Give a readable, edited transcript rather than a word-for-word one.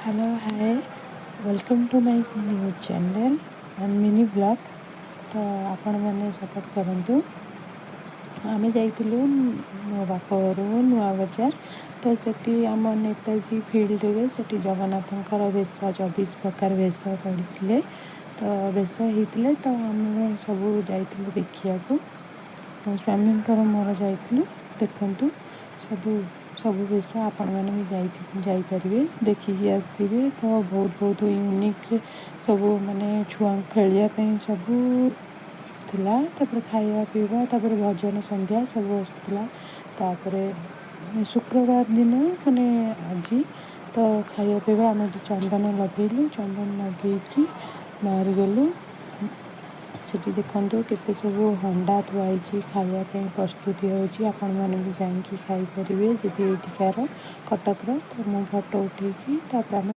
Hello, hi, welcome to my new channel and mini vlog. ତ ଆପଣମାନେ support କରନ୍ତୁ। ଆମେ ଯାଇଥିଲୁ ମୋ ବାପ ଘରୁ ନୂଆ ବଜାର। ତ ସେଠି ଆମ ନେତାଜୀ ଫିଲ୍ଡରେ ସେଠି ଜଗନ୍ନାଥଙ୍କର ବେଶ, 24 ପ୍ରକାର ବେଶ ପଡ଼ିଥିଲେ, ତ ବେଶ ହେଇଥିଲେ। ତ ଆମେ ସବୁ ଯାଇଥିଲୁ ଦେଖିବାକୁ। ମୋ ସ୍ୱାମୀଙ୍କର ମୋର ଯାଇଥିଲୁ। ଦେଖନ୍ତୁ ସବୁ ସବୁ ବେଶ। ଆପଣମାନେ ବି ଯାଇପାରିବେ, ଦେଖିକି ଆସିବେ। ତ ବହୁତ ବହୁତ ୟୁନିକ୍ ସବୁ, ମାନେ ଛୁଆଙ୍କୁ ଖେଳିବା ପାଇଁ ସବୁ ଥିଲା। ତାପରେ ଖାଇବା ପିଇବା, ତାପରେ ଭଜନ ସନ୍ଧ୍ୟା ସବୁ ଆସୁଥିଲା। ତାପରେ ଶୁକ୍ରବାର ଦିନ, ମାନେ ଆଜି, ତ ଖାଇବା ପିଇବା, ଆମେ ଏଠି ଚନ୍ଦନ ଲଗେଇଲୁ। ଚନ୍ଦନ ଲଗେଇକି ବାହାରିଗଲୁ। ସେଠି ଦେଖନ୍ତୁ କେତେ ସବୁ ହଣ୍ଡା ଥୁଆ ହେଇଛି, ଖାଇବା ପାଇଁ ପ୍ରସ୍ତୁତି ହେଉଛି। ଆପଣମାନେ ବି ଯାଇକି ଖାଇପାରିବେ ଯଦି ଏଇଠିକାର କଟକର। ତ ମୁଁ ଫଟୋ ଉଠେଇକି ତାପରେ ଆମେ